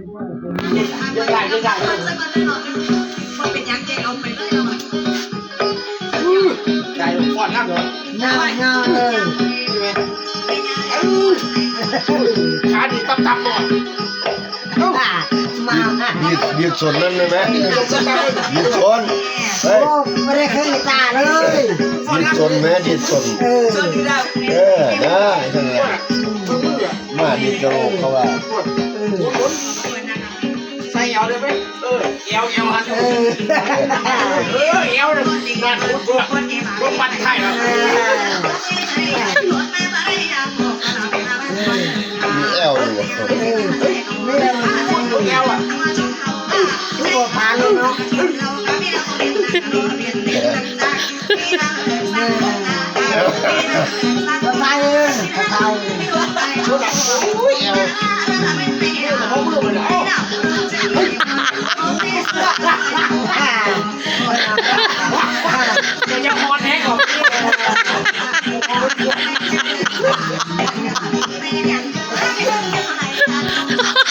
ເຮັດໄດ້ ເຮັດໄດ້ ບໍ່ເປັນຫຍັງ ແກເອົາໄປເລີຍ ເອົາໄປ ອື ໄດ້ ຟ້ອນນຳເດີ ຍາວໆ ເລີຍ ເອີ ຂາດີດຕັບໆ ໂລດ ເອົ້າ ມາ ດີດ ດີດສົ້ນນັ້ນໄດ້ໄໝ? ດີດສົ້ນ ເຮີ້ຍ ໂອ້ ບໍ່ໄດ້ເຄີຍຕາເລີຍ ດີດສົ້ນແໝ ດີດສົ້ນ ເອີ ເອີ ນະ ຈັ່ງນັ້ນແຫຼະ ມາດີດກະໂຫຼກເຂົາວ່າ ເອີ ໃສ່ແອວເດີເວີຍ ເອີ ແອວ ແອວຫັ້ນ ເອີ ເອີ ແອວນັ້ນ ນັ້ນ ລົງບັດໄທແລ້ວ ເອີ ມີແອວຢູ່ບໍ່? ເອີ ມີແອວ ແອວອະ ຄືບໍ່ຜ່ານເລີຍເນາະ ເອີ ບໍ່ໄດ້ເລີຍ ເຖົ້າ ໂອ້ຍ ແອວ ເອີ ບໍ່ເບິ່ງມັນ ເອົາ ເຈົ້າຢ່າຄອນແຮງອອກ ເອີ